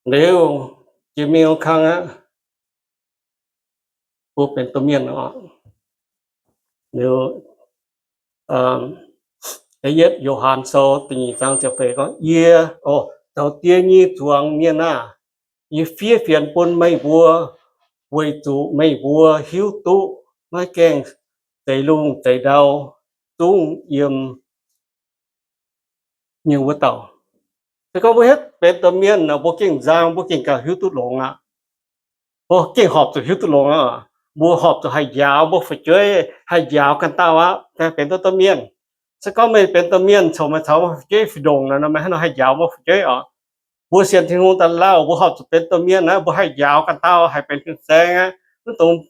Liuz jiex mingh wuov kang aqv, mbuo benx domh mienh oc. Liuz, da'yietv Yo^han Sou da'nyeic zaang ziepc feix gorngv, Yie, o, zoux die nyei zuangx mienh aah! Yie fiev fienx bun meih mbuo, weic zuqc meih mbuo hiuv duqv maiv gaengh zeix lungh zeix ndau zungv yiem mienh wuov dauh. Se gorngv mbuo hietv benx domh mienh nor, mbuo gengh nzang, mbuo gengh gauh hiuv duqv longx aqv. Mbuo gengh horpc zuqc hiuv duqv longx aqv. Mbuo horpc zuqc haih njaaux mbuo fu'jueiv, haih njaaux ganh dauh aqv, benx domh mienh. Se gorngv meih benx domh mienh, caux meih caux mbuo fu'jueiv fih ndongc nor, meih hnangv nor haih njaaux mbuo fu'jueiv oc. Mbuo sienx Tin-Hungh daaih lauh, mbuo horpc zuqc benx domh mienh aqv, mbuo haih njaaux ganh dauh, haih benx fin-saeng aqv. Mv dungx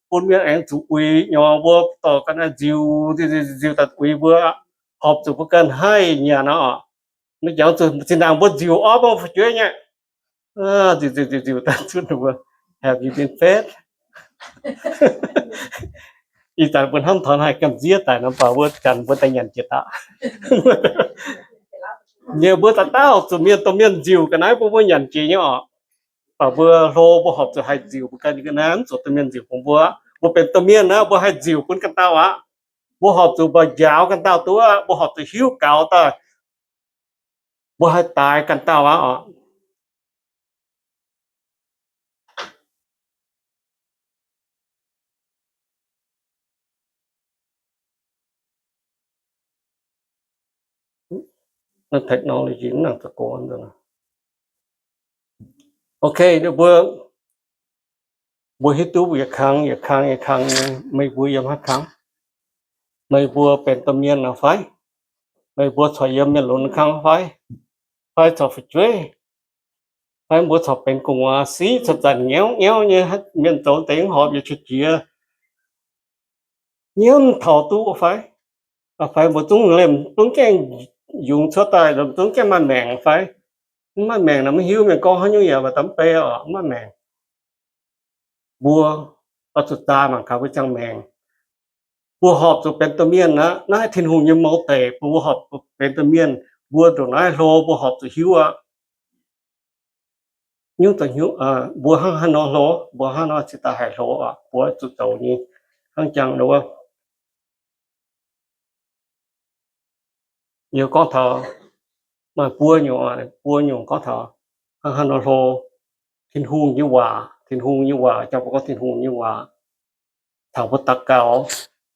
bun mienh aengx zuqc uix nyorx mbuo, dorh ga'naaiv nziux, nziux daaih uix mbuo. Horpc zuqc mbuo ganh haih nyanc oc. Maiv jangx zuqc zinh ndaangc mbuo nziux orv mbuo fu'jueiv nyei, nziux nziux nziux daaih zunv mbuo, Have you been fed? Ih zanc mbuo hnamv taux haih gamh nziev daic nor, mv baac mbuo janx mbuo daaih nyanc jiex daaih. Nyei mbuo dauh dauh zuqc mienh domh mienh nziux ga'naaiv bun mbuo nyanc jiex nyei oc. Mv baac mbuo hlo, mbuo horpc zuqc haih nziux mbuo ganh nyei ga'naaiv, mv zuqc domh mienh nziux bun mbuo. Mbuo benx domh mienh naaiv, mbuo haih nziux bun ganh dauh aqv. Mbuo horpc zuqc mbuo njaaux ganh dauh duqv aqv. Mbuo horpc zuqc hiuv gaux daaih, mbuo haih daix ganh dauh aqv oc. Technology mv nangc za'gengh. Ok, mbuo, mbuo hiuv duqv yietc kang, yietc kang, yietc kang nyei, meih mbuo yiem haaix kang? Meih mbuo benx domh mienh nor fai? Meih mbuo corc yiem mienh lunx kang fai? Fai corc fu'jueiv? Fai mbuo corc benx gu'nguaaz siqv, corc zanc nyauv nyauv nyei, mienh zoux deix mv horpc, yietc qiex jiez nyiemv taux duqv fai? Fai mbuo zungv lemh, zungv gaengh yungz cuotv daaih, zungv gaengh maaih maengc fai? Mv maaih maengc nor, maiv hiuv mienh gorngv haaix nyungc yaac mv baac mv bei oc, mv maaih maengc. Mbuo oix zuqc zaah mangc gaax mbuo ziangh maengc. Mbuo horpc zuqc benx domh mienh aqv. Naaiv Tin-Hungh nyei mouz deic bun mbuo horpc zuqc benx domh mienh. Mbuo ndongc naaiv hlo, mbuo horpc zuqc hiuv aqv. Nyungc daaih hiuv, mbuo hnangv haaix nor hlo, mbuo hnangv nor cingx daaih haih hlo oc, mbuo zuqc zoux nyei. Hnangv jangx wuov, yie gorngv taux maaih buo nyungc, buo nyungc gorngv taux hnangv haaix nor hlo. Tin-Hungh nyei waac, Tin-Hungh nyei waac, jangx mbuo gorngv Tin-Hungh nyei waac, taux mbuo daux gaux,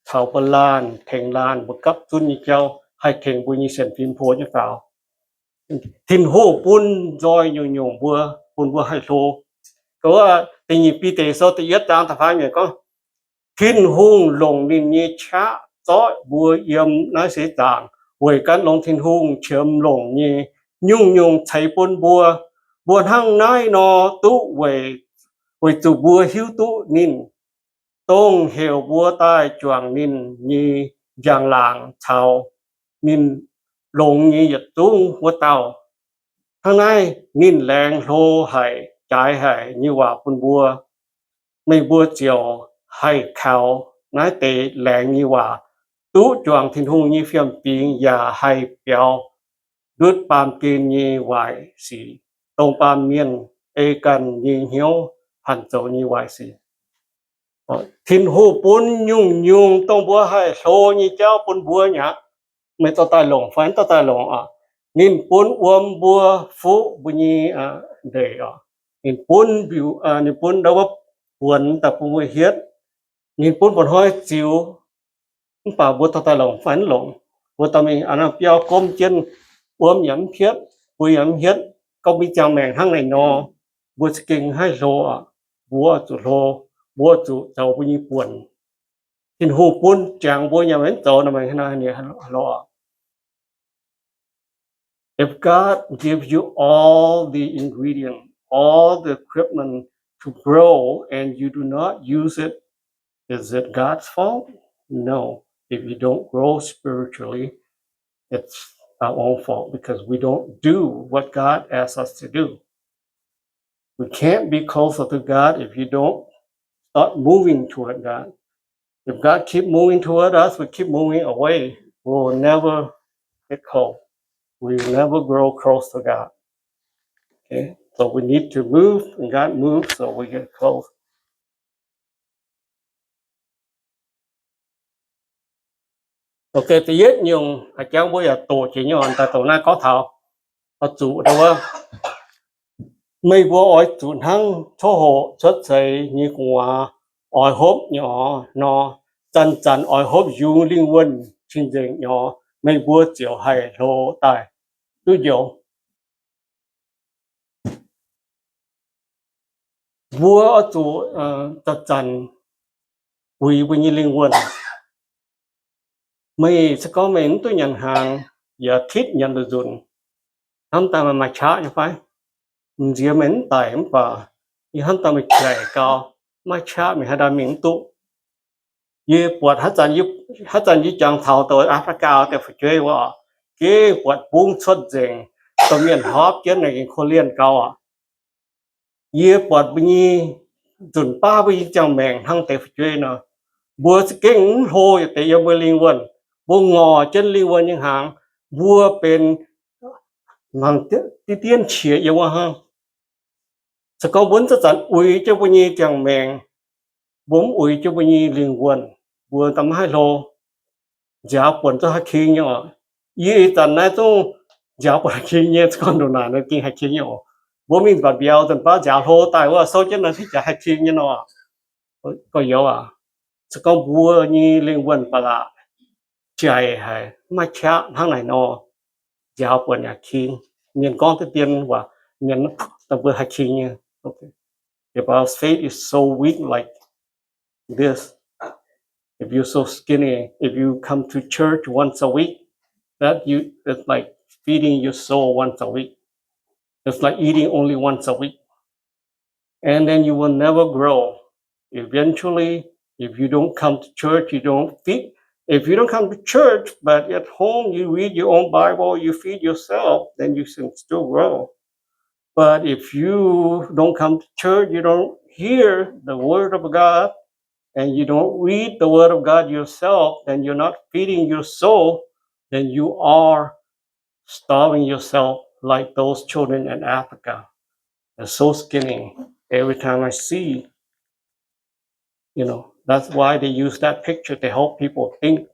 taux mbuo laanh tengx laanh, mbuo gapv zunv nyei jauv haih tengx mbuo nyei sienx fim hlo nyei faaux. Tin-Hungh bun nzoih nyungc-nyungc mbuo, bun mbuo haih hlo. Gorngv da'nyeic Bide Sou da'yietv zaang da'faam yiemc gorngv, Tin-Hungh longc ninh nyei qaqv zorqv mbuo yiem naaiv seix zaangc weic gan longx Tin-Hungh qiemx longc nyei nyungc-nyungc ceix bun mbuo. Mbuo hnangv naaiv nor duqv weic, weic zuqc mbuo hiuv duqv ninh dongh heuc mbuo daaih juangc ninh nyei njang-laangc caux ninh longx nyei yietc zungv wuov dauh. Hnangv naaiv ninh laengz hlo haic, jaaix haic nyei waac bun mbuo. Meih mbuo ziouc haih kaux naaiv deix laengz nyei waac, duqv juangc Tin-Hungh nyei fiem-fingx yaac haih biaux ndutv baamh gen nyei waaic sic, dongh baamh mienh ei ganh nyei hnyouv hanc zoux nyei waaic sic. Tin-Hungh bun nyungc-nyungc dongh mbuo haih hlo nyei jauv bun mbuo nyei aqv. Meih dorh daaih longc fai mv dorh daaih longc oc. Ninh bun wuom mbuo fuqv mbuo nyei ndeic oc. Ninh bun mbiu, ninh bun ndau wuov buonc daaih bun mbuo hietv. Ninh bun mba'hnoi ziux, mv baac mbuo dorh daaih longc fai mv longc. Mbuo dorh mingh biauv gomv jienv, wuom yaac mv hietv, buo yaac mv hietv, gorngv mbuo nyei ziangh maengc hnangv naaiv nor, mbuo za'gengh haih hlo oc. Mbuo zuqc hlo, mbuo zuqc zoux mbuo nyei buonc. Tin-Hungh bun jangx mbuo nyei mv zoux nor, meih hnangv naaiv hlo oc. If God gives you all the ingredient, all the equipment to grow and you do not use it, is it God's fault? No. If you don't grow spiritually, it's our own fault because we don't do what God asks us to do. We can't be closer to God if you don't start moving toward God. If God keep moving toward us, we keep moving away, we will never get close. We will never grow close to God. Okay? So we need to move, and God moves, so we get close. Okay, da'yietv nyungc, a'jangv mbuo yaac doqc jiex nyei oc, daaih doqc naaiv gorngv taux oix zuqc, meih mbuo oix zuqc hnangv coqv hoqc cuotv seix nyei gu'nguaaz, oix hopv nyorx nor, zanc-zanc oix hopv yungz lingh wuonh cing-nzengc nyorx, meih mbuo ziouc haih hlo daaih duqv njoux. Mbuo oix zuqc zanc-zanc uix mbuo nyei lingh wuonh. Meih se gorngv meih mv duqv nyanc hnaangx, yaac kitv nyanc nzunc, hnamv daaih meih maaih qaqv nyei fai? M'nziex meih mv daic mv baac yie hnamv daaih meih jaic gau, maaih qaqv meih haaix dauh mingh mv duqv. Yie buatc haaix zanc, haaix zanc yie jangx taux dongh Africa deix fu'jueiv wuov, gengh buatc bungv cuotv nzengc, domh mienh hopv jienv naaic gengh korv-lienh gau aqv. Yie buatc mbuo nyei nzunc baav mbuo nyei ziangh maengc hnangv deix fu'jueiv nor, mbuo za'gengh mv hlo yietc deix yiem mbuo lingh wuonh. Mbuo ngorc jienv lingh wuonh nyei hnaangx, mbuo benx mangc diqv dienv qiex yiem wuov hnangv. Se gorngv mbuo mv zanc-zanc uix jienv mbuo nyei ziangh maengc, mbuo mv uix jienv mbuo nyei lingh wuonh, mbuo da'maiv haih hlo. Nziaaux buonc zungv haih king nyei oc. Yie ih zanc naaiv zungv nziaaux buonc haih king nyei, se gorngv ndongc naaic nor gengh haih king nyei oc. Mbuo mingh mbatc mbiauz nzunc baav nziaaux hlo daaih wuov, souv jienv nor hiuv jaax haih king nyei nor. Gorx-youz aac, se gorngv mbuo nyei lingh wuonh ba'laqc jaic haic, maiv qaqv hnangv naaic nor, nziaaux buonc yaac king. Mienh gorngv deix dien waac, mienh daaih mbuo haih king nyei. If our faith is so weak like this, if you're so skinny, if you come to church once a week, that you, it's like feeding your soul once a week. It's like eating only once a week. And then you will never grow. Eventually, if you don't come to church, you don't feed. If you don't come to church, but at home you read your own Bible, you feed yourself, then you can still grow. But if you don't come to church, you don't hear the word of God, and you don't read the word of God yourself, then you're not feeding your soul, then you are starving yourself like those children in Africa. They're so skinny. Every time I see, you know, that's why they use that picture to help people think,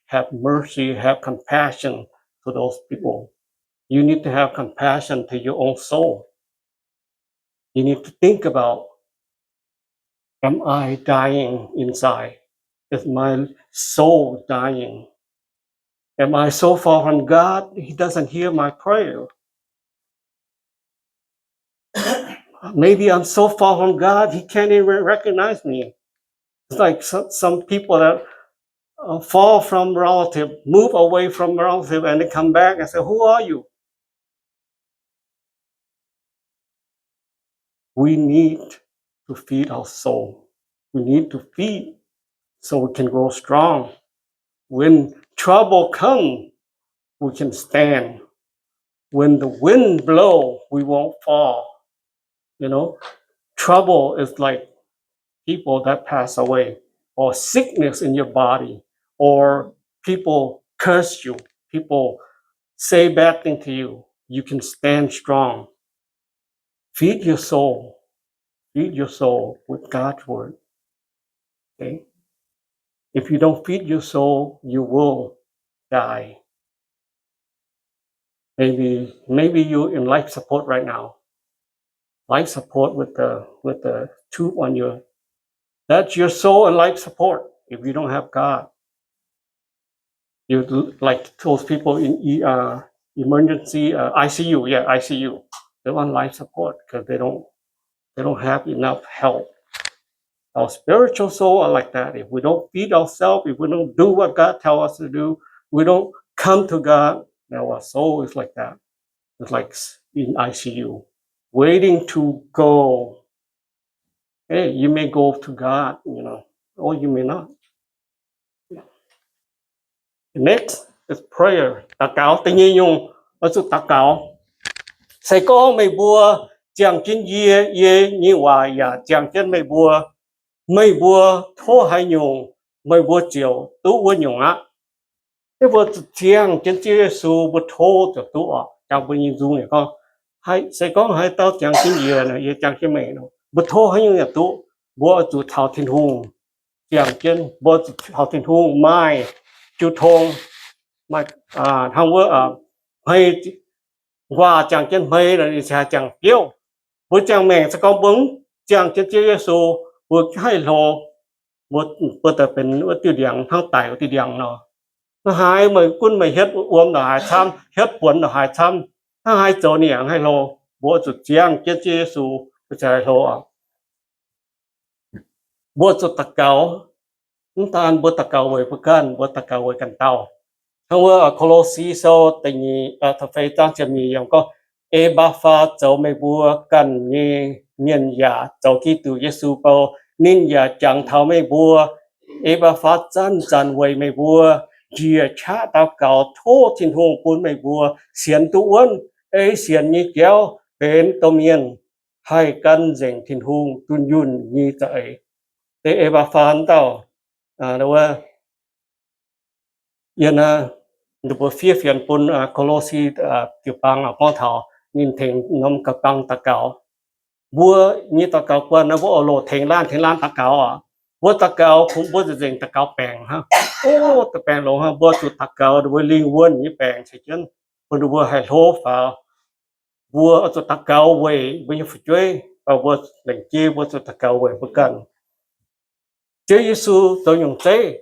have mercy, have compassion for those people. You need to have compassion to your own soul. You need to think about, am I dying inside? Is my soul dying? Am I so far from God, He doesn't hear my prayer? Maybe I'm so far from God, He can't even recognize me. It's like some, some people that uh, fall from relative, move away from relative, and they come back and say, who are you? We need to feed our soul. We need to feed so we can grow strong. When trouble comes, we can stand. When the wind blows, we won't fall. You know, trouble is like people that pass away, or sickness in your body, or people curse you, people say bad thing to you, you can stand strong. Feed your soul. Feed your soul with God's word. Okay? If you don't feed your soul, you will die. Maybe, maybe you're in life support right now. Life support with the, with the tube on your, that's your soul and life support if you don't have God. You like those people in E R, emergency, uh, I C U, yeah, I C U. They're on life support because they don't, they don't have enough help. Our spiritual soul are like that. If we don't feed ourselves, if we don't do what God tells us to do, we don't come to God, then our soul is like that. It's like in I C U, waiting to go. Hey, you may go to God, you know, or you may not. Next is prayer. Daux gaux. Da'nyeic nyungc, oix zuqc daux gaux. Se gorngv meih mbuo ziangh jienv yie, yie nyei waac yaac ziangh jienv meih mbuo, meih mbuo tov haaix nyungc, meih mbuo ziouc duqv wuov nyungc aqv. Yie mbuo ziangh jienv Ziouv Yesu, mbuo tov ziouc duqv oc. Jangx mbuo nyei nzung gorngv, Se gorngv haaix dauh ziangh jienv yie, yie ziangh jienv meih nor, mbuo tov haaix nyungc yaac duqv, mbuo oix zuqc caux Tin-Hungh ziangh jienv, mbuo zuqc caux Tin-Hungh maaih jiu tong, hnangv wuov hmei, nquaah ziangh jienv hmei, ninh ziangh biouv. Mbuo ziangh maengc se gorngv mbuo mv ziangh jienv Ziouv Yesu, mbuo haih hlo, mbuo daaih benx wuov diuh ndiangx hnangv daic wuov diuh ndiangx nor. Hnangv haaix meih gunv meih hietv wuom ndongc haaix camv, hietv buonc ndongc haaix camv, hnangv haaix zoux ninh yaac haih hlo. Mbuo zuqc ziangh jienv Ziouv Yesu, mbuo ziouc haih hlo. Mbuo zuqc daux gaux. Mv daan mbuo daux gaux weic mbuo ganh, mbuo daux gaux weic ganh dauh. Hnangv wuov Ko^lo^si Sou da'nyeic, da'feix zaang ziepc nyeic yiemc gorngv, E^mbaa^faa zoux meih mbuo ganh nyei mienh yaac zoux Giduc Yesu bou. Ninh yaac jangx taux meih mbuo. E^mbaa^faa zanc-zanc weic meih mbuo njiec qaqv daux gaux tov Tin-Hungh bun meih mbuo sienx duqv wuonv. Ei sienx nyei jauv benx domh mienh haih gan nzengc Tin-Hungh dunh yunh nyei za'eix. Deix E^mbaa^faa dauh, wuov, yie naaiv, ninh mbuo fiev fienx bun Ko^lo^si jiu-baang gorngv taux ninh tengx norm ga'bang daux gaux. Mbuo nyei daux gaux guanh naaiv, mbuo oix loc tengx laanh tengx laanh daux gaux oc. Mbuo daux gaux kungx mbuo nzengc daux gaux baengc hnangv, o, daux baengc longx hnangv. Mbuo zuqc daux gaux ninh mbuo lingh wuonh nyei baengc caux jienv, bun ninh mbuo haih hlo faaux. Mbuo oix zuqc daux gaux weic mbuo nyei fu'jueiv, mbuo lengc jeiv mbuo zuqc daux gaux weic mbuo ganh. Ziouv Yesu zoux nyungc zeiv,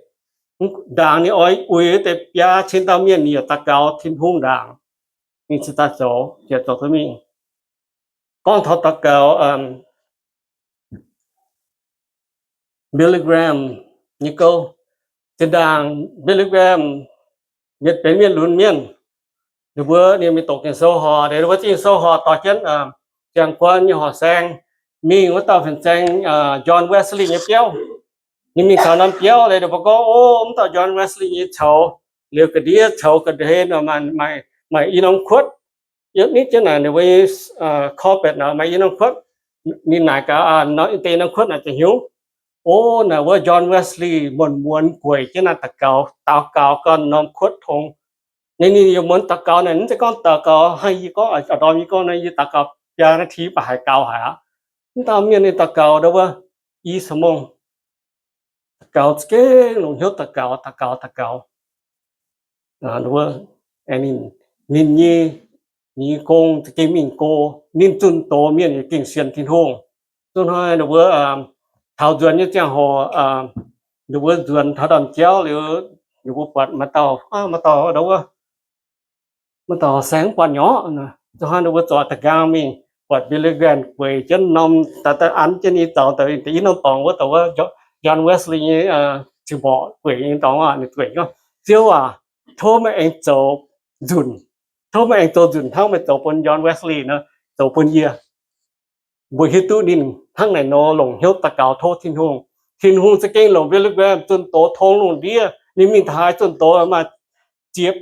ndaangc ninh oix uix deix biaa cin dauh mienh, ninh yaac daux gaux Tin-Hungh ndaangc, ninh cingx daaih zoux, ziouc zoux duqv mingh. Gorngv taux daux gaux, Billy Graham nyei gouv. Zinh ndaangc Billy Graham benx mienh lunx mienh, ninh mbuo, ninh mingh doqc Ging-Sou horc, ninh mbuo ziex Ging-Sou horc dorh jienv ziangh guan nyei horc saeng mingh wuov dauh fin-saeng John Wesley nyei biauv. Ninh mingh taux norm biauv, ninh mbuo gorngv, o, wuov dauh John Wesley nyei coux liuz ga'ndiev coux ga'hlen maaih i norm kuotv. Yiem nitv jienv naaic ninh mbuo nyei carpet naaic maaih i norm kuotv. Ninh naaic gaax, deix norm kuotv naaic ziouc hnyouv, o, naaic wuov John Wesley muonz-muonz gueic jienv naaiv daux gaux, daux gaux ganh norm kuotv tong. Ninh, ninh yaac muonz daux gaux naaic, mv zeiz gorngv daux gaux hnangv yie gorngv, ndorm yie gorngv naaiv, yie daux gaux biaa naaiv ti baac haiz gaux haic aqv. Mv dauh mienh ninh daux gaux ndau wuov i cin-mongh, daux gaux za'gengh longc hnyouv daux gaux, daux gaux, daux gaux. Ninh nyei, ninh nyei gong za'gengh mingh go. Ninh zunh doz mienh yaac gengh sienx Tin-Hungh. Zunh hnoi ninh mbuo taux nzuonx nyei ziangh hoc, ninh mbuo nzuonx taux ndaamv-jauv liuz, ninh mbuo buatc maaih dauh, maaih dauh, maaih dauh saeng mv buatc nyei. Zunh hnoi ninh mbuo zorqv da'nqaang mingh, buatc Billy Graham gueic jienv norm, daaih an jienv ninh zaux deix i norm dorngx wuov, dauh wuov John Wesley nyei cing-mborqc gueic nyei dorngx aqv. Ninh gueic gorngv, Ziouv aac, tov meih aengx zoux nzunc, tov meih aengx zoux nzunc hnangv meih zoux bun John Wesley nor, zoux bun yie. Mbuo hiuv duqv ninh hnangv naaic nor longc hnyouv daux gaux tov Tin-Hungh. Tin-Hungh za'gengh longc Billy Graham zunh doz tong lungh ndiev. Ninh mingh taux haaix zunh doz maaih ziepc,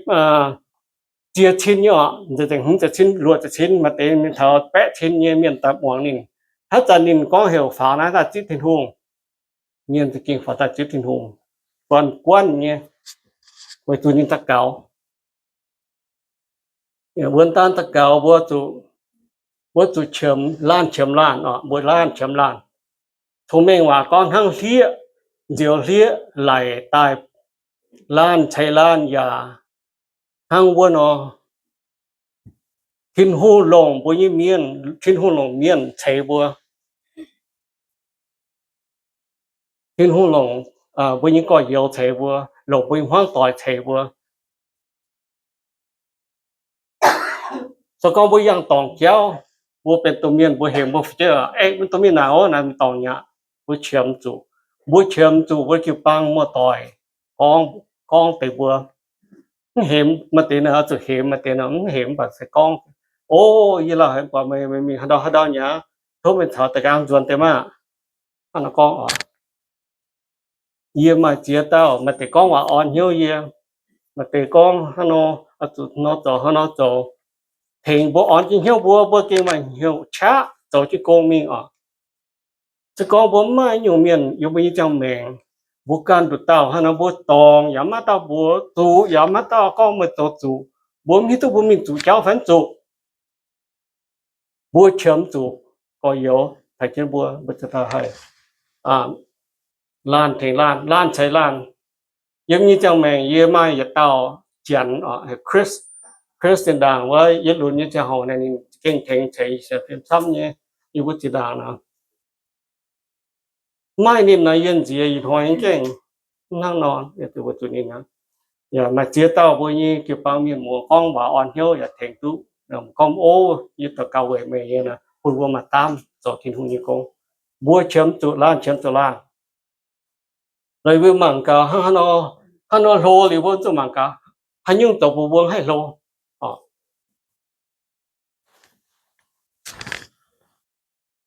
ziepc cin nyei oc, nzengc hmz ziepc cin, luoqc ziepc cin, maaih deix mingh taux baeqv cin nyei mienh daaih muangx ninh. Haaix zanc ninh gorngv heuc faaux naaiv daaih zipv Tin-Hungh, mienh za'gengh faaux daaih zipv Tin-Hungh, guanh guanh nyei, weic zuqc ninh daux gaux. Wuonh daan daux gaux mbuo zuqc, mbuo zuqc qiemx laanh qiemx laanh oc, mbuo laanh qiemx laanh. Cong-mengh waac gorngv hnangv hlieqv nzioux hlieqv laic daaih, laanh ceix laanh yaac hnangv wuov nor. Tin-Hungh longc mbuo nyei mienh, Tin-Hungh longc mienh ceix mbuo. Tin-Hungh longc mbuo nyei gorx-youz ceix mbuo, longc mbuo nyei hmuangv doic ceix mbuo. Se gorngv mbuo yangh dorngc jauv, mbuo benx domh mienh, mbuo hemx mbuo fu'jueiv, ei, mv domh mienh naaic, o, naaic mv dorngc aqv. Mbuo qiemx zuqc, mbuo qiemx zuqc mbuo jiu-baang muoz-doic gorngv, gorngv deix mbuo. Mv hemx maaih deix naaic oix zuqc hemx, maaih deix naaic mv hemx, mv baac se gorngv, o, yie lauh haic, buatc meih, meih mingh haaix ndau haaix ndau nyei aqv, tov meih caux da'nqaang nzuonx deix maah. Hnangv naaiv gorngv oc. Yie maaih ziex dauh, maaih deix gorngv waac orn hnyouv yie, maaih deix gorngv hnangv nor, oix zuqc nor zoux, hnangv nor zoux, tengx mbuo orn jienv hnyouv mbuo, mbuo gengh maaih hnyouv qaqv zoux jienv gong mingh oc. Se gorngv mbuo mv maaih nyungc mienh yiem mbuo nyei ziangh maengc, mbuo ganh nduqc dauh hnangv nor, mbuo dorngc yaac mv maaih dauh mbuox, zuqc yaac mv maaih dauh gorngv meih zoux zuqc, mbuo mv hiuv duqv mbuo mingh zuqc jauv fai mv zuqc. Mbuo qiemx zuqc gorx-youz tengx jienv mbuo, mbuo ziouc haih laanh tengx laanh, laanh ceix laanh. Yiem yie nyei ziangh maengc yie maaih yietc dauh janx, Chris, Chris zinh ndaangc wuov yietc lunx nyei ziangh hoc naaic ninh gengh tengx ceix sienx fim camv nyei, yie mbuo zinh ndaangc nor. Maaih ninh nor yie nziex ih hnoi gengh hnangv nor, zuqc ninh aqv. Yaac maaih ziex dauh mbuo nyei jiu-baang mienh muoz gorngv waac orn hnyouv yaac tengx duqv. Gorngv, ov, yie daux gaux weic meih nyei nor, bun mbuo maaih daamv zoux Tin-Hungh nyei gong. Mbuo qiemx zuqc laanh, qiemx zuqc laanh. Liuz mbuo mangc gaax hnangv haaix nor, hnangv haaix nor hlo liuz mbuo zuqc mangc gaax haaix nyungc zoux bun mbuo haih hlo.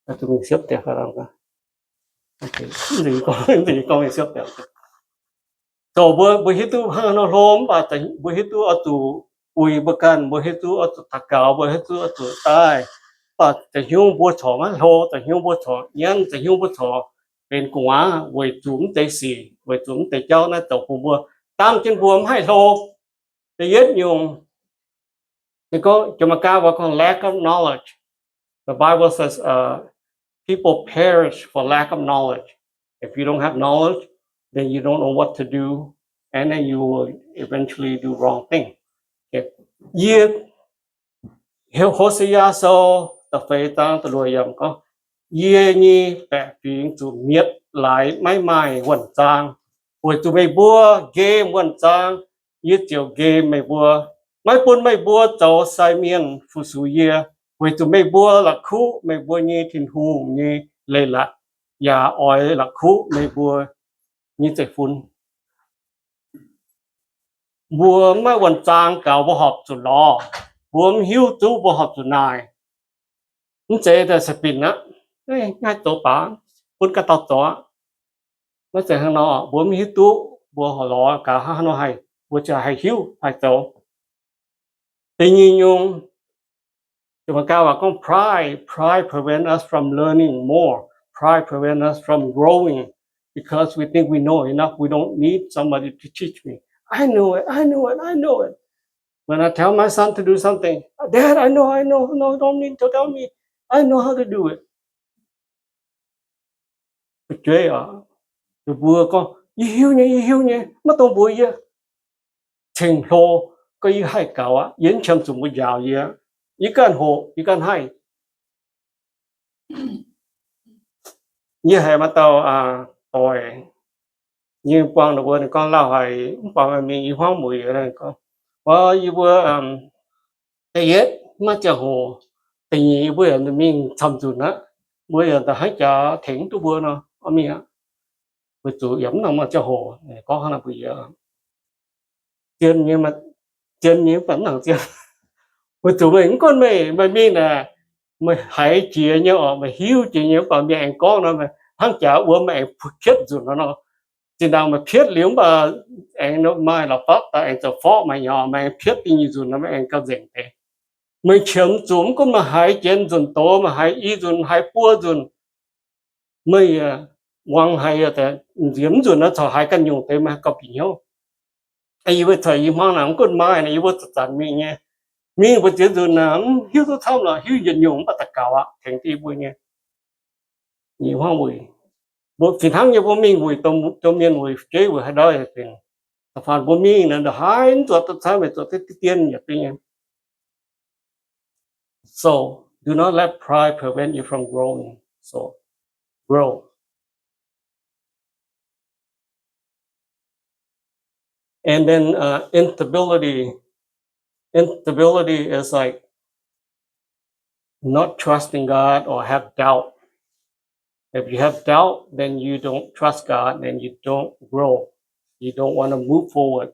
Zoux mbuo, mbuo hiuv duqv hnangv haaix nor hlo mv baac mbuo hiuv duqv oix zuqc uix mbuo ganh, mbuo hiuv duqv oix zuqc daux gaux, mbuo hiuv duqv oix zuqc daaih. Mv baac da'nyungc mbuo corc maiv hlo, da'nyungc mbuo corc nyanv, da'nyungc mbuo corc benx gu'nguaaz weic zuqc mv deix sic, weic zuqc mv deix jauv naaiv zoux bun mbuo, dangv jienv mbuo mv haih hlo. Da'yietv nyungc, ninh gorngv, Janx-Meigaa waac gorngv lack of knowledge. The Bible says, uh, people perish for lack of knowledge. If you don't have knowledge, then you don't know what to do, and then you will eventually do wrong thing. Okay. Yie, Ho-se^yaa Sou da'feix zaang da'luoqc yiemc gorngv, Yie nyei baeqc fingx zuqc mietc laaix maiv maaih wuonh zaang. Weic zuqc meih mbuo nqemh wuonh zaang, yie ziouc nqemh meih mbuo, maiv bun meih mbuo zoux sai mienh fu-sux yie, weic zuqc meih mbuo la'kuqv meih mbuo nyei Tin-Hungh nyei leiz-latc, yaac oix la'kuqv meih mbuo nyei zeiv-fun. Mbuo maiv wuonh zaang gaux mbuo horpc zuqc lorz, mbuo mv hiuv duqv mbuo horpc zuqc naaic. Mv zeiz daaih ceix binc aqv, naaiv zoux baac bun ganh dauh zoux aqv. Maiv zeiz hnangv nor, mbuo mv hiuv duqv mbuo horpc lorz gaax hnangv haaix nor haih, mbuo ziouc haih hiuv haih zoux. Da'nyeic nyungc, Janx-Meigaa waac gorngv pride, pride prevent us from learning more. Pride prevent us from growing because we think we know enough. We don't need somebody to teach me. I know it, I know it, I know it. When I tell my son to do something, Dad, I know, I know, no, don't need to tell me. I know how to do it. Fu'jueiv aac, mbuo gorngv, Yie hiuv nyei, yie hiuv nyei, maiv dungx mbuox yie. Ceng-hlo, gorngv yie haih gaux aqv, yie mv qiemx zuqc mbuo njaaux yie. Yie ganh hoqc, yie ganh haih. Yie haiz maaih dauh doic, yie buangh ninh mbuo, ninh gorngv lauh haic, mv baac maaih mingh yie hmuangv mueic gorngv, Ov, yie mbuo da'yietv maiv ziangh hoc, da'nyeic yie mbuo yaac mingh camv nzunc aqv. Mbuo yaac hnangv jaax tengx duqv mbuo nor, mv mingh aqv. Weic zuqc yaac mv nangc maaih ziangh hoc, gorngv hnangv naaic mbuox yie. Zien nyei, zien nyei mv baac mv nangc zien. Weic zuqc meih mv gunv meih, meih mingh naaic, meih haiz jiex nyei oc, meih hiuv jiex nyei, mv baac mienh aengx gorngv nor, meih hnangv jaax wuom meih aengx pietv nzunc nor. Zinh ndaangc meih pietv liuz mv baac aengx maaih la'fapv daaih aengx zoux forv meih nyei, meih aengx pietv da'nyeic nzunc nor, meih aengx gauh nzengc deix. Meih qiemx zuqc mv gunv meih haiz jiex nzunc doz, meih haiz i nzunc, haiz buo nzunc, meih muangx haiz nziex mv nzunc nor corc haiz ganh nyungc deix, meih gauh bieqc hnyouv. Yie mbuo corc yie hmuangv naaic mv gunv maaih naaic, yie mbuo zanc-zanc mingh nyei. Mingh mbuo ziex nzunc naaic mv hiuv duqv camv lorqc, hiuv yietc nyungc mv baac daux gaux aqv, tengx duqv mbuo nyei. Yie hmuangv wuic, mbuo fih hnangv nyei mbuo mingh wuic domh mienh wuic, fu'jueiv wuic, haaix ndau yaac fih. Da'faanh mbuo mingh naaic ndongc haaix mv zuqc duqv camv, maiv zuqc duqv dien yaac fih nyei. So do not let pride prevent you from growing. So grow. And then uh, instability. Instability is like not trusting God or have doubt. If you have doubt, then you don't trust God, then you don't grow. You don't want to move forward.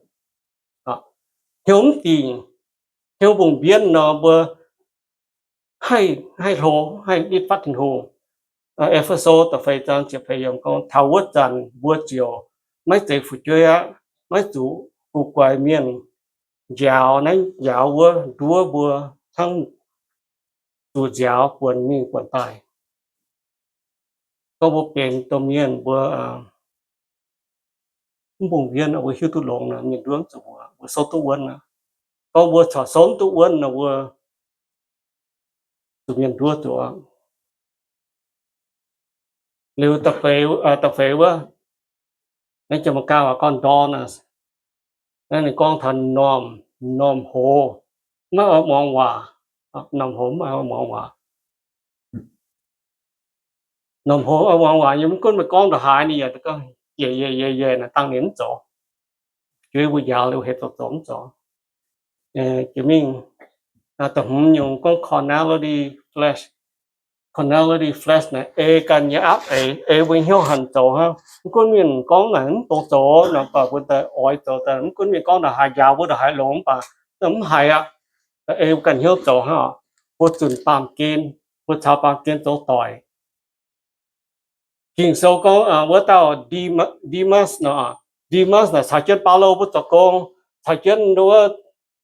Hnyouv mv dingc, hnyouv mbungh mbienv nor mbuo haih, haih hlo, haih nitv fatv Tin-Hungh. E^fe^so da'feix zaang ziepc feix yiemc gorngv, taux wuov zanc mbuo ziouc maiv zeiz fu'jueiv aqv, maiv zuqc guv guaix mienh njaaux naaiv njaaux wuov, nduov mbuo hnangv zuqc nziaaux buonc mingh buonc daaih. Gorngv mbuo benx domh mienh mbuo mv mbungh mbienv, mbuo hiuv duqv longx nor, mienh nduov zuqc mbuo, mbuo souv duqv wuonv aqv. Gorngv mbuo corc souv duqv wuonv nor, mbuo zuqc mienh nduov zuqc. Liuz da'feix wuov, naaiv jiex mangc gaax waac gorngv ndorn, naaiv ninh gorngv taux normh, normh hoz, maiv oix muangx waac. Normh hoz maiv oix muangx waac. Normh hoz oix muangx waac nyei, mv gunv meih gorngv ndongc haaix ninh yaac gorngv, yie, yie, yie, yie naaic dangh ninh mv zoux. Fu'jueiv mbuo njaaux liuz hec zoux zoux mv zoux. Jiex mingh da'hmz nyungc gorngv carnality flesh. Carnality flesh naaic ei ganh nyei aapv eix, ei mbuo hnyouv hanc zoux hnangv. Mv gunv mienh gorngv naaic mv dungx zoux nor, mv baac mbuo daaih oix zoux daaih. Mv gunv mienh gorngv ndongc haaix, njaaux mbuo ndongc haaix longx, mv baac mv haiz aqv. Ei mbuo ganh hnyouv zoux hnangv. Mbuo zunc baamh gen, mbuo caux baamh gen zoux doic. Ging-Sou gorngv wuov dauh Ndemas nor, Ndemas naaic caux jienv Baulo mbuo zoux gong, caux jienv wuov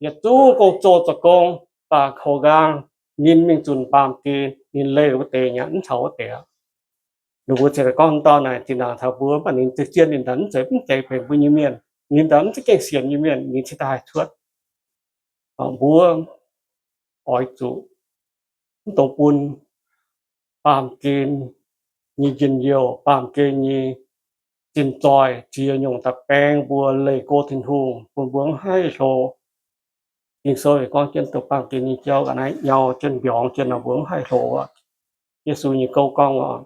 yietc zungv gong-zoh zoux gong, baac koux nqaang ninh mingh zunc baamh gen, ninh leih wuov deix nyei, mv caux wuov deix. Ninh mbuo ziouc gorngv dauh naaic zinh ndaangc taux mbuo, mv baac ninh za'gengh ninh daaih mv zeiz, mv zeiz benx mbuo nyei mienh, ninh daaih mv zeiz gengh sienx nyei mienh, ninh cingx daaih haih cuotv. Mbuo oix zuqc mv dungx bun baamh gen nyei njien-youh, baamh gen nyei zinh zoih ziex nyungc daaih baeng mbuo leih go Tin-Hungh, bun mbuo mv haih hlo. Ging-Sou gorngv jienv dongh baamh gen nyei jauv ga'naaiv nyau jienv mbiorngz jienv nor, mbuo mv haih hlo aqv. Yesu nyei gouv gorngv oc,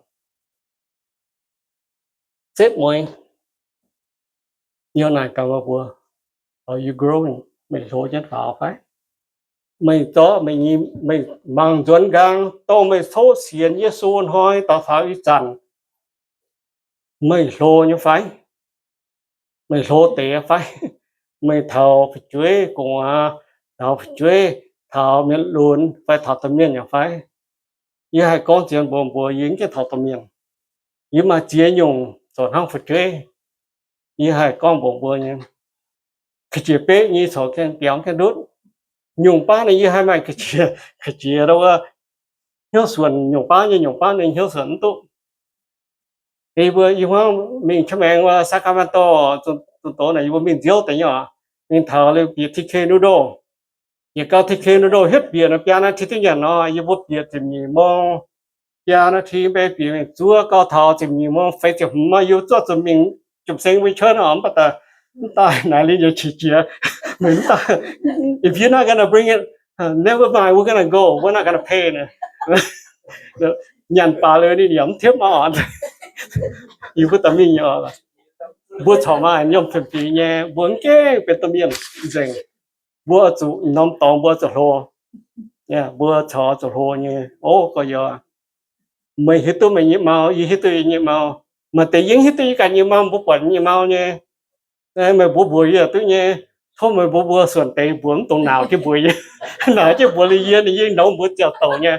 setv mueiz, yie naaic gaax meih mbuo, are you growing? Meih hlo jienv faaux fai? Meih zorqv meih nyei, meih mangc nzuonx nqaang, dongh meih coqv sienx Yesu hnoi daux faaux ih zanc, meih hlo nyei fai? Meih hlo deix fai? Meih taux fu'jueiv gu'nguaaz, taux fu'jueiv, taux mienh lunx fai taux domh mienh yaac fai? Yie haih gorngv zien mbuox mbuo, yie mv gaengh taux domh mienh. Yie maaih ziex nyungc zoux hnangv fu'jueiv. Yie haih gorngv mbuox mbuo nyei, ga'jiex beqv nyei corc gaengh biaux gaengh ndutv. Nyungc baav ninh yie haih maaih ga'jiex, ga'jiex wuov hnyouv suonc nyungc baav nyei, nyungc baav ninh hnyouv suonc mv duqv. Yie mbuo, yie hmuangv mingh qaqv maengx wuov Sacramento, zunh doz naaic yie mbuo mingh nziouv deix nyei oc. Mingh taux liuz bieqc T K noodle. Bieqc gau T K noodle hietv bieqc nor biaa naaiv ti duqv nyanc nor, yie mbuo bieqc ziepc nyeic mong, biaa naaiv ti mbe bieqc mingh zuov gau taux ziepc nyeic mong feix ziepc hmz, yie zuov zuqc mingh jomc seng mbuo cuotv oc, mv baac daaih, mv daaih naaic liuz yie qiex jiez. Meih mv daaih, if you're not gonna bring it, never mind, we're gonna go, we're not gonna pay. Nyanc baac liuz ninh yaac mv tipv oc. Yie mbuo daaih mingh nyei, mbuo corc maaih nyiemc fiem-fingx nyei, mbuo mv gaengh benx domh mienh nzengc. Mbuo zuqc norm dorngx mbuo zuqc hlo. Mbuo corc zuqc hlo nyei. O gorx-youz, meih hiuv duqv meih nyei mau, yie hiuv duqv yie nyei mau. Maaih deix yie mv hiuv duqv yie ganh nyei mau, mbuo buatc nyei mau nyei. Meih mbuox mbuox yie duqv nyei. Tov meih mbuox mbuo suonc deix mbuox mv dungx naaic jienv mbuox yie. Naaic jienv mbuox liuz yie, ninh yie nouz mbuox ziangh douc nyei.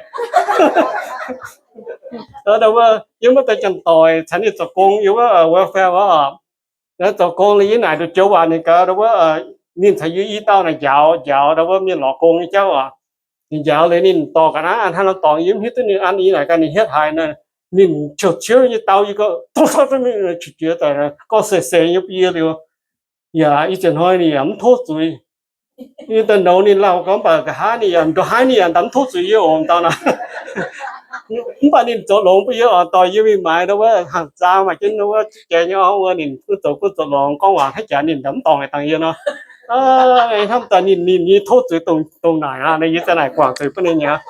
Yie maiv deix janx-doic caux ninh zoux gong yiem wuov welfare wuov oc. Zoux gong liuz yie naaic nduqc joux waac ninh gaax wuov, ninh caux yie i dauh naaic njaaux, njaaux wuov mienh lorz gong nyei jauv oc. Ninh njaaux liuz ninh dorh ga'naaiv an hnangv nor dorngx, yie mv hiuv duqv ninh an, yie naaic gaax ninh hietv haaix nor, ninh qiuv-qiuv nyei dau yie gorngv, tov sov duqv mingh, qiex jiez daaih gorngv seix seix nyei bun yie liuz. Yaac ih zanc hnoi ninh yaac mv tov zuiz. Yie daaih nouz ninh lauh gorngv mv baac nqa'haav ninh yaac ndongc haaix ninh yaac mv tov zuiz yie oc, dauh naaic. Mv baac ninh zoux longx bun yie oc, dorh yie mingh maaiz wuov hangx zaang maaih jienv wuov jiex nyei oc, wuov ninh gunv zoux gunv zoux longx gorngv waac haaix jaax ninh mv dorngc dangh yie nor. Hnamv daaih ninh, ninh nyei tov zuiz dongh naaic aqv, yie za'naaic guangc zuiz bun ninh aqv.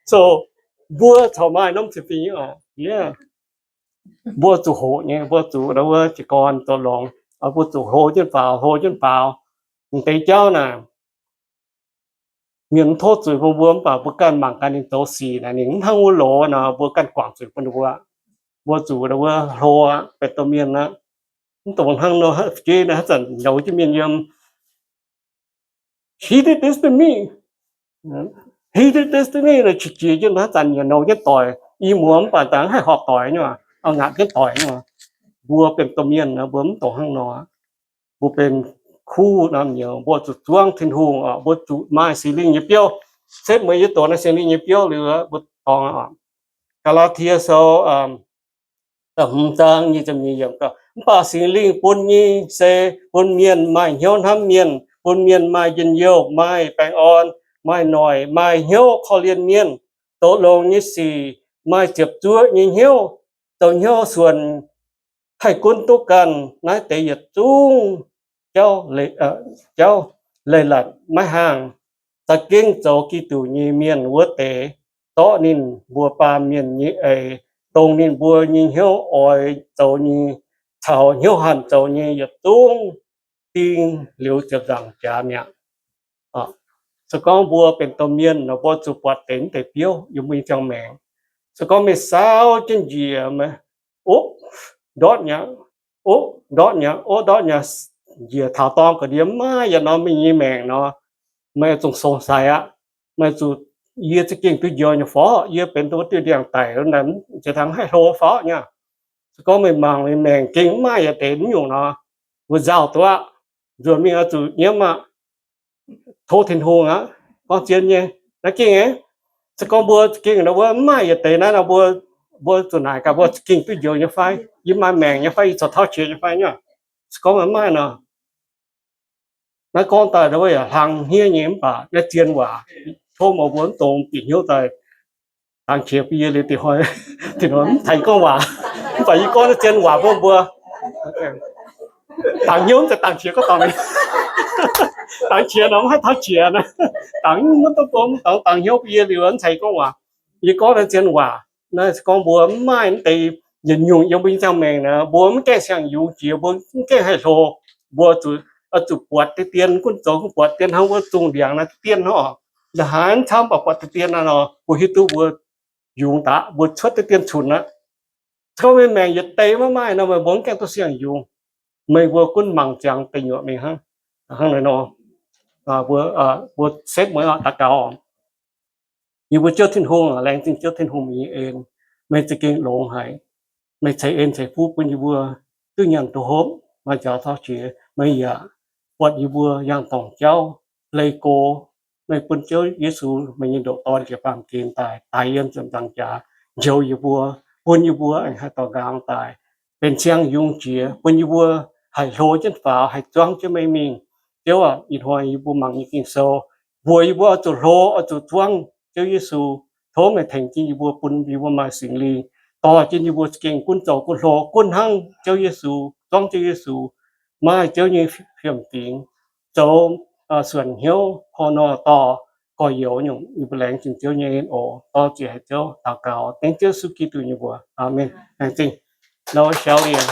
So mbuo corc maaih norm fiem-fingx oc. Mbuo zuqc hoqc nyei, mbuo zuqc wuov jiez gorn zoux longx, mbuo zuqc hlo jienv faaux, hlo jienv faaux. M'deix jauv naaic, mienh mv tov zuiz bun mbuo, mv baac mbuo ganh mangc gaax ninh zoux sic naaic, ninh mv hnangv wuov loz nor, mbuo ganh guangc zuiz bun ninh mbuo. Mbuo zuqc wuov hlo aqv, benx domh mienh aqv. Mv dungx hnangv nor, fu'jueiv naaic haaix zanc nouz jienv mienh yiem, he did this to me, he did this to me, qiex jiez jienv haaix zanc yaac nouz jienv doic. I muoz mv baac dangh haih horpc doic nyei, ngaatc jienv doic nyei. Mbuo benx domh mienh, mbuo mv dungx hnangv nor. Mbuo benx kuv norm nyouz, mbuo zuqc zuangv Tin-Hungh oc, mbuo zuqc maaih Singx Lingh nyei biouv. Setv mueiz yie doqc naaiv Singx Lingh nyei biouv liuz, mbuo dorngx oc. Gaa^laa^tie Sou da'hmz zaang nyic ziepc nyeic yiemc gorngv, mv baac Singx Lingh bun nyei se bun mienh maaih hnyouv hnamv mienh, bun mienh maaih njien-youh, maaih baengh orn, maaih noic maaih hnyouv korv-lienh mienh, doqc longx nyei sic, maaih ziepc zuoqv nyei hnyouv, zoux hnyouv suonc, haih gunv duqv ganh. Naaiv deix yietc zungv jauv leiz-latc maiv haangh. Za'gengh zoux Giduc nyei mienh wuov deix, zorqv ninh mbuo baamh mienh nyei eix, dongh ninh mbuo nyei hnyouv oix zoux nyei, caux hnyouv hanc zoux nyei yietc zungv ding liuz ziepc nzaangc jaax mi'aqv. Se gorngv mbuo benx domh mienh nor, mbuo zuqc buatc deix mv deix biouv yiem mbuo nyei ziangh maengc. Se gorngv meih saauv jienv njiec, o, ndortv nyei, o, ndortv nyei, o, ndortv nyei, njiec taux dorngx ga'ndiev mv maaih yietc norm meih nyei maengc nor, meih zuqc song sai aqv. Meih zuqc, yie za'gengh duqv njoux nyei fai? Yie benx wuov diuh ndiangx-daic, jiex taux haih hlo fai nyei. Se gorngv meih mangc meih maengc gengh mv maaih yietc deix naaiv nyungc nor, mbuo nzauh duqv aqv. Nzuonx mingh oix zuqc nyiemv aqv. Tov Tin-Hungh aqv. Gorngv zien nyei, naaiv gengh, se gorngv mbuo za'gengh nor, mbuo mv maaih yietc deix naaiv nor, mbuo, mbuo zuqc naaic gaax, mbuo za'gengh duqv njoux nyei fai? Yie maaih maengc nyei fai? Yie corc tauv qiex nyei fai nyei? Se gorngv maiv maaih nor, naaiv gorngv daaih nor, yaac hlang hniev nyei, mv baac naaiv zien waac. Tov meih mbuo mv dungx bieqc hnyouv daaih, dangx qiex bun yie liuz, tin-hungh mv caux yie gorngv waac. Mv baac yie gorngv naaiv zien waac bun mbuo. Dangx hnyouv mv zeiz dangx qiex gorngv dorngc. Dangx qiex nor mv haih tauv qiex naaiv. Dangx mv duqv bun, dangx, dangx hnyouv bun yie liuz, mv caux yie gorngv waac. Yie gorngv naaiv zien waac. Naaiv se gorngv mbuo mv maaih mv deix yietc nyungc yiem mbuo nyei ziangh maengc nor, mbuo mv gaengh siang-yungz jiex, mbuo mv gaengh haih hlo, mbuo zuqc, zuqc buatc deix dien gunv zoux, gunv buatc dien hnangv wuov zungh ndiangx naaiv deix dien hnangv. La'haaix camv mv baac buatc deix dien naaiv nor, mbuo hiuv duqv mbuo yungz daaih, mbuo cuotv deix dien cunx aqv. Se gorngv meih maengc yietc deix maiv maaih nor, meih mbuo mv gaengh duqv siang-yungz. Meih mbuo gunv mangc ziangx deic nyuoqc mingh hnangv, hnangv naaiv nor. Mbuo, mbuo setv mueiz daux gaux. Yie mbuo Ziouv Tin-Hungh, laengz zingh Ziouv Tin-Hungh meih nyei en. Meih za'gengh longx haic. Meih ceix en ceix fuqv bun yie mbuo duqv nyanc duqv hopv, maaih njaaux tauv qiex. Meih yaac buatc yie mbuo yangh dorngc jauv, leih go. Meih bun Ziouv Yesu, meih nyei ndoqc Dorn, jiex baamh gen daaih, daic yiem ziepc nzaangc jaax, njoux yie mbuo, bun yie mbuo aengx haih dorh nqaang daaih benx siang-yungz jiex, bun yie mbuo haih hlo jienv faaux, haih zuangv jienv meih mingh. Ziouv aac, ih hnoi yie mbuo mangc nyei Ging-Sou, mbuox yie mbuo oix zuqc hlo, oix zuqc zuangv Ziouv Yesu. Tov meih tengx jienv yie mbuo, bun yie mbuo maaih Singx Lingh dorh jienv yie mbuo za'gengh gunv zoux gunv hlo, gunv hnangv Ziouv Yesu, zuangv Ziouv Yesu, maaih Ziouv nyei fiem-fingx, zoux suonc hnyouv, hor nor dorh gorx-youz nyungc. Yie mbuo laengz zingh Ziouv nyei en oc. Dor-ziec haic Ziouv, daux gaux dengv Ziouv Yesu Giduc nyei mbuox. Aamen. Laengz zingh. Nor shouting.